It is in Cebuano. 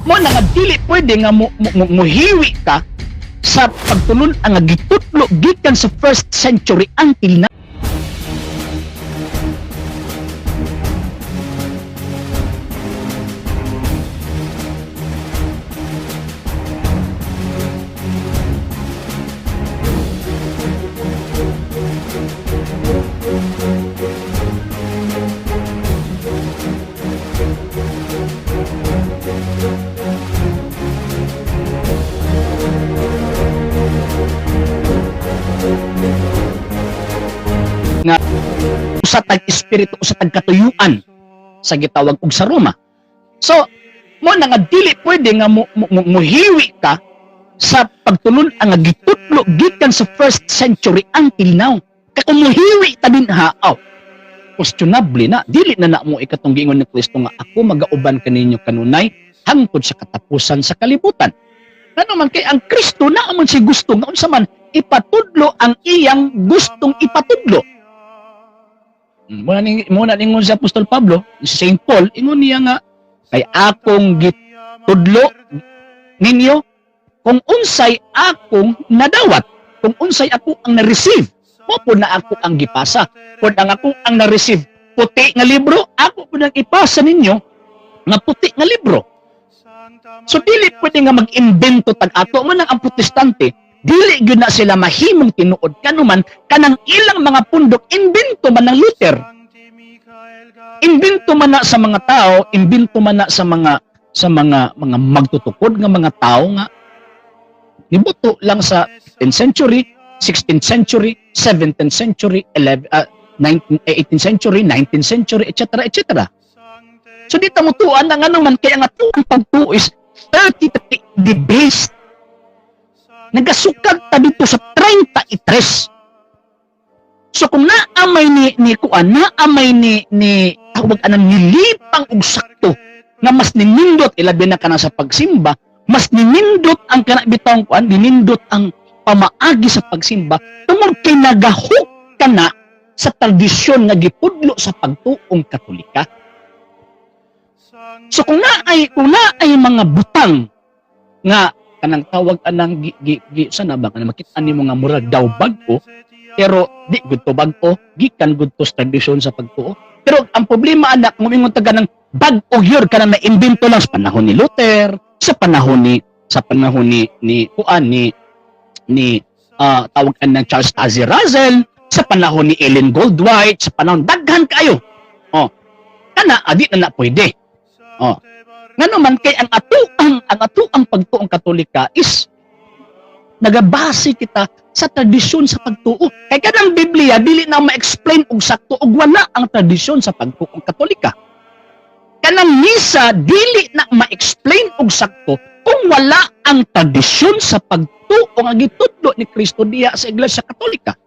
Mo na nga dili pwede nga muhiwi ka sa pagtulun ang nga gitudlo gikan sa first century until now. Nga usa tag espiritu, usa tag katuyuan sa gitawag og sa Roma. So, mo na nga dili pwede nga muhiwi ka sa pagtulun ang nga gitudlo gikan sa first century until now. Kay kung muhiwi ta din ha, aw, questionable na, dili na na mo ikatong giingon ni Kristo nga ako magauban kaninyo kanunay hangtod sa katapusan sa kalibutan. Ngano man kay ang Kristo naa man si gusto nga unsa man ipatudlo ang iyang gustong ipatudlo. Muna ningon si Apostol Pablo, si Saint Paul, ingon niya nga kay akong gitudlo ninyo kung unsay akong nadawat, kung unsay ako ang na-receive, mo po na ako ang gipasa. Kung ang ako ang na-receive, puti nga libro, ako po nang ipasa ninyo nga puti nga libro. So dili pwede nga mag-imbento tag ato man ang Protestante, dili gyud na sila mahimong tinuod kanuman kanang ilang mga pundok imbento man ng Luther. Imbento man na sa mga tao, imbento man na sa mga magtutukod nga mga tao nga nibuto lang sa 15th century, 16th century, 17th century, 11, 19, 18th century, 19th century, etc. etc. So dito mo tuan na ngano man kay ang atuang pagtuo is 33 the base. Nagasukad ta dito sa 33. So kung naamay ni kuan, naamay ni tawag anang nilipang og sakto nga mas ninindot ilabi na kana sa pagsimba, mas ninindot ang kana bitawng kuan, ninindot ang pamaagi sa pagsimba tungod kay nagahuk ka na sa tradisyon nga gitudlo sa pagtuong Katolika. So kung naay mga butang nga kanang tawag anang gi, gi, gi sana ba kanang makita nimo nga murag daw bag-o pero di gud to bag-o, gikan gud to sa tradisyon sa pagtuo. Pero ang problema anak, muingon ta ng bag-o gyud kanang naimbento lang sa panahon ni Luther, sa panahon ni kuan ni tawag anang Charles Taze Russell, sa panahon ni Ellen Goldwhite, sa panahon daghan kaayo. Oh. Kana adi na na pwede. Oh. Ngano man kay ang atuang pagtuong Katolika is nagabase kita sa tradisyon sa pagtuo. Kay kanang Biblia dili na ma-explain og sakto og wala ang tradisyon sa pagtuong Katolika. Kanang misa dili na ma-explain og sakto kung wala ang tradisyon sa pagtuo nga gitudlo ni Kristo diya sa Iglesia Katolika.